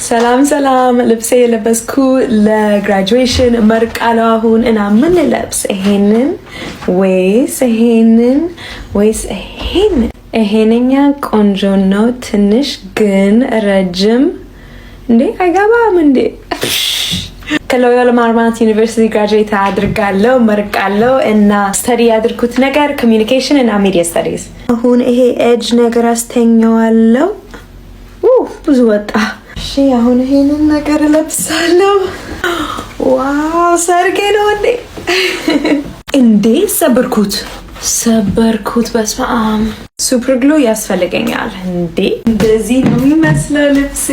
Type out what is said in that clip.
ሰላም ሰላም። ልብሴ የለበስኩ ለ graduation መርቃለሁ አሁን። እና ምን ልለብስ? ይሄንን ወይስ ይሄንን ወይስ ይሄንን? ይሄንኛ ቆንጆ ነው፣ ትንሽ ግን ረጅም እንዴ፣ አይገባም እንዴ? ከሎዮላ ማርማት ዩኒቨርሲቲ graduate አድርጋለሁ፣ መርቃለሁ እና study ያደረኩት ነገር communication እና media studies። አሁን ይሄ edge ነገር አስተኛዋለሁ። ብዙ ወጣ። እሺ፣ አሁን ይሄንን ነገር እለብሳለሁ። Wow፣ ሰርጌ ነው እንዴ? እንዴ፣ ሰበርኩት፣ ሰበርኩት። በስመ አብ፣ super glue ያስፈልገኛል እንዴ? እንደዚህ ነው የሚመስለው ልብሴ።